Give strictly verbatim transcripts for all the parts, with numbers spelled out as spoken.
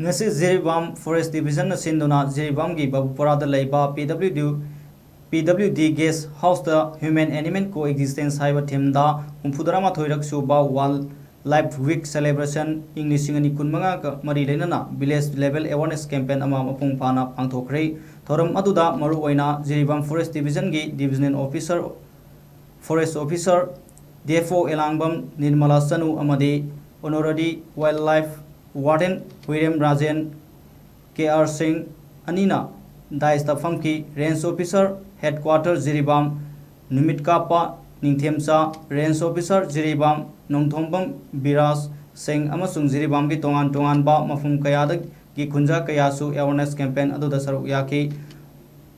ꯉꯁꯤ ꯖꯤꯔꯤꯕꯥꯝ ꯐꯣꯔꯦꯁ ꯗꯤꯕꯤꯖꯟꯅ ꯁꯤꯟꯗꯨꯅ ꯖꯤꯔꯤꯕꯥꯝꯒꯤ ꯕꯥꯕꯨꯄꯔꯥꯗ ꯂꯩꯕ ꯄꯤ ꯗꯕ꯭ꯂꯤꯎ ꯗꯤ ꯒꯦꯁ ꯍꯥꯎꯁꯇ Human Animal Coexistence ꯍꯥꯏꯕ ꯊꯤꯝꯗ ꯍꯨꯝꯐꯨꯇꯔꯥꯃꯥꯊꯣꯏꯔꯛ ꯁꯨꯕ ꯋꯥꯏꯜ ꯂꯥꯏꯐ ꯋꯤꯛ ꯁꯦꯂꯦꯕ꯭ꯔꯦꯁꯟ ꯏꯪ ꯂꯤꯁꯤꯡ ꯑꯅꯤ ꯀꯨꯟꯃꯉꯥꯒ ꯃꯔꯤ ꯂꯩꯅꯅ ꯚꯤꯂꯦꯖ ꯂꯦꯚꯦꯜ ꯑꯦꯋꯥꯔꯅꯦꯁ ꯀꯦꯝꯄꯦꯟ ꯑꯃ ꯃꯄꯨꯡ ꯐꯥꯅ ꯄꯥꯡꯊꯣꯛꯈ꯭ꯔꯦ꯫ ꯊꯧꯔꯝ ꯑꯗꯨꯗ ꯃꯔꯨꯑꯣꯏꯅ Jiribam forest division divisional officer forest officer D F O Elangbam Nirmala Chanu ꯑꯃꯗꯤ honorary wildlife warden Huirem Rajen K R ꯁꯤꯡ ꯑꯅꯤꯅ ꯗꯥꯏꯁꯇ ꯐꯝꯈꯤ꯫ ꯔꯦꯟꯖ ꯑꯣꯐꯤꯁꯔ ꯍꯦꯗꯀ꯭ꯋꯥꯇꯔ ꯖꯤꯔꯤꯕꯥꯝ ꯅꯨꯃꯤꯠ ꯀꯥꯞꯄ ꯅꯤꯡꯊꯦꯝꯆꯥ, ꯔꯦꯟꯖ ꯑꯣꯐꯤꯁꯔ ꯖꯤꯔꯤꯕꯥꯝ ꯅꯣꯡꯊꯣꯝꯕꯝ ꯕꯤꯔꯥꯖ ꯁꯤꯡ ꯑꯃꯁꯨꯡ ꯖꯤꯔꯤꯕꯥꯝꯒꯤ ꯇꯣꯉꯥꯟ ꯇꯣꯉꯥꯟꯕ ꯃꯐꯝ ꯀꯌꯥꯗꯒꯤ ꯈꯨꯟꯖꯥ ꯀꯌꯥꯁꯨ ꯑꯦꯋꯥꯔꯅꯦꯁ ꯀꯦꯝꯄꯦꯟ ꯑꯗꯨꯗ ꯁꯔꯨꯛ ꯌꯥꯈꯤ꯫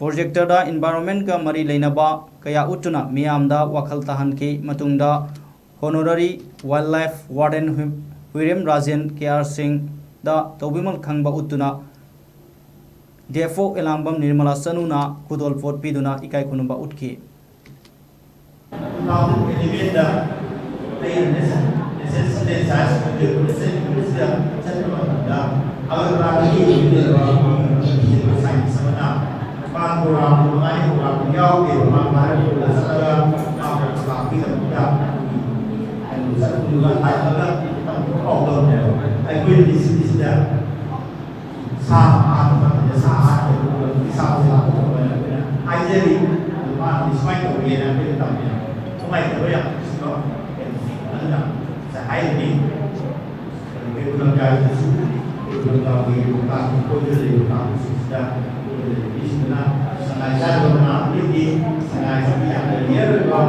ꯄ꯭ꯔꯣꯖꯦꯛꯇꯔꯗ ꯏꯟꯚꯥꯏꯔꯣꯟꯃꯦꯟꯒ ꯃꯔꯤ ꯂꯩꯅꯕ ꯀꯌꯥ ꯎꯠꯇꯨꯅ ꯃꯤꯌꯥꯝꯗ ꯋꯥꯈꯜ ꯇꯥꯍꯟꯈꯤ꯫ ꯃꯇꯨꯡꯗ ꯍꯣꯅꯣꯔꯔꯤ ꯋꯥꯏꯜ ꯂꯥꯏꯐ ꯋꯥꯔꯗꯦꯟ ꯍꯨꯏ-, ꯍꯨꯏꯔꯦꯝ ꯔꯥꯖꯦꯟ ꯀꯦ ꯑꯥꯔ ꯁꯤꯡꯗ ꯇꯧꯕꯤꯃꯜ ꯈꯪꯕ ꯎꯠꯇꯨꯅ ꯗꯤ ꯑꯦꯐ ꯑꯣ ꯑꯦꯂꯥꯡꯕꯝ ꯅꯤꯔꯃꯂꯥ ꯆꯅꯨꯅ ꯈꯨꯗꯣꯜ ꯄꯣꯠ ꯄꯤꯗꯨꯅ ꯏꯀꯥꯏ ꯈꯨꯝꯅꯕ ꯎꯠꯈꯤ꯫ ꯇꯨ ꯊꯥꯎꯖꯟ ꯏꯂꯦꯚꯦꯟꯗ ꯑꯩꯅ ꯅꯦꯁꯟ ꯅꯦꯁꯟ ꯁꯤꯇꯤꯖꯦꯟ ꯁꯥꯏꯟꯁ ꯌꯨꯅꯤꯚꯔꯁꯤꯇꯤꯗ ꯆꯠꯄ ꯃꯇꯝꯗ ꯑꯒꯔꯇꯂꯥꯗꯒꯤ ꯂꯩꯕ ꯁꯥꯏꯟꯇꯤꯁ ꯑꯃꯅ ꯄꯥꯟ ꯄ꯭ꯔꯣꯒ꯭ꯔꯥꯝ ꯃꯉꯥꯅꯤ ꯄ꯭ꯔꯣꯒ꯭ꯔꯥꯝ ꯌꯥꯎꯗꯦꯕ꯫ ꯃꯥ ꯚꯥꯔꯠ ꯄꯨꯝꯕꯗ ꯆꯠꯂꯒ ꯃꯥ ꯄ꯭ꯔꯣꯒ꯭ꯔꯥꯝꯒꯤꯗꯃꯛꯇ ꯀꯩꯅꯣ ꯆꯠꯄꯗꯨꯒ ꯍꯜꯂꯛꯑꯒ ꯇꯝꯕ ꯄꯥꯎꯗꯝꯅꯦꯕ꯫ ꯑꯩꯈꯣꯏꯅꯗꯤ ꯁꯤꯇꯤꯁꯤꯗ ꯁꯥ ꯍꯥꯠꯄ ꯃꯇꯝꯗ ꯁꯥ ꯍꯥꯠꯄꯒꯤ ꯄ꯭ꯔꯣꯒ꯭ꯔꯥꯝꯒꯤ ꯁꯥꯁꯦ ꯂꯥꯛꯄ ꯃꯇꯝꯗ ꯑꯩꯈꯣꯏꯅ ꯍꯥꯏꯖꯔꯤ꯫ ꯑꯗꯨ ꯃꯥꯅꯗꯤ ꯁꯨꯃꯥꯏꯅ ꯇꯧꯋꯦꯅ ꯑꯩꯈꯣꯏꯗ ꯇꯝꯃꯦꯕ꯫ ꯅꯨꯡꯉꯥꯏꯇꯕ ꯌꯥꯝ ꯊꯤꯅ ꯀꯩꯅꯣ ꯑꯗꯨꯅ ꯉꯁꯥꯏ ꯍꯥꯏꯔꯤꯕꯅꯤ꯫ ꯀꯩꯕꯨꯜ ꯂꯝꯖꯥꯎꯗꯁꯨ ꯀꯩꯕꯨꯜ ꯂꯝꯖꯥꯎꯒꯤ ꯂꯣꯛꯇꯥꯛꯀꯤ ꯀꯣꯏꯗ ꯂꯩꯔꯤꯕ ꯀꯥꯡꯕꯨꯁꯤꯡꯁꯤꯗ ꯀꯣꯏꯗ ꯂꯩꯔꯤꯕ ꯃꯤꯁꯤꯡꯗꯨꯅ ꯁꯉꯥꯏ ꯆꯥꯗꯕ ꯃꯅꯥ ꯑꯃꯗꯤ ꯁꯉꯥꯏꯁꯤꯗꯤ ꯌꯥꯝꯅ ꯔꯤꯌꯔ ꯑꯣꯏꯕ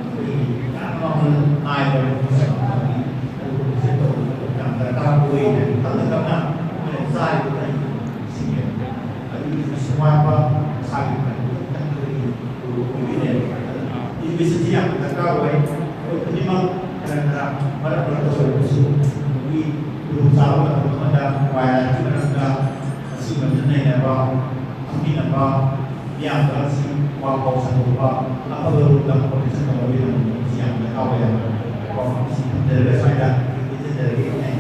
ꯑꯩꯈꯣꯏꯒꯤ ꯌꯥꯝꯅ ꯃꯃꯜ ꯅꯥꯏꯕ ꯄꯣꯠꯁꯛ ꯑꯃꯅꯤ꯫ ꯑꯗꯨꯒꯨꯝꯕꯁꯦ ꯇꯧꯕ ꯌꯥꯝ ꯗꯔꯀꯥꯔ ꯑꯣꯏ ꯍꯥꯏꯅ ꯈꯪꯅ ꯈꯪꯅ ꯑꯩꯈꯣꯏꯅ ꯆꯥꯔꯤꯕ ꯀꯔꯤ ꯁꯤꯡꯉꯦ꯫ ꯑꯗꯨꯒꯤ ꯁꯨꯃꯥꯏꯅ ꯃꯁꯥꯒꯤ ꯈꯟꯕ ꯈꯤꯇꯪ ꯑꯩꯈꯣꯏꯒꯤ ꯏꯗꯨꯀꯦꯁꯟꯁꯤ ꯌꯥꯝꯅ ꯗꯔꯀꯥꯔ ꯑꯣꯏ꯫ ꯑꯩꯈꯣꯏ ꯈꯨꯗꯤꯡꯃꯛ ꯈꯔ ꯈꯔ ꯃꯔꯛ ꯃꯔꯛꯇ ꯑꯣꯏꯔꯕꯁꯨ ꯑꯗꯨꯒꯤ ꯈꯨꯗꯣꯡꯆꯥꯕ ꯃꯇꯝ ꯑꯃꯗ ꯋꯥꯏꯜ ꯂꯥꯏꯐꯀꯤ ꯃꯔꯝꯗ ꯃꯁꯤ ꯃꯗꯨ ꯅꯩꯅꯕ, ꯈꯪꯃꯤꯟꯅꯕ, ꯃꯤꯌꯥꯝꯗ ꯃꯁꯤ ꯄꯥꯎ ꯄꯥꯎ ꯁꯟꯗꯣꯛꯄ, ꯑꯐꯕ ꯔꯣꯝꯗ ꯄ꯭ꯔꯣꯇꯦꯛꯁꯟ ꯇꯧꯅꯕꯒꯤꯗꯃꯛꯇ ꯃꯁꯤ ꯌꯥꯝꯅ ꯗꯔꯀꯥꯔ ꯑꯣꯏ ꯍꯥꯏꯕ ꯋꯥꯐꯝ ꯑꯁꯤ ꯊꯝꯖꯔꯒ ꯁ꯭ꯋꯥꯏꯗ ꯇꯦꯟꯖꯔꯒꯦ꯫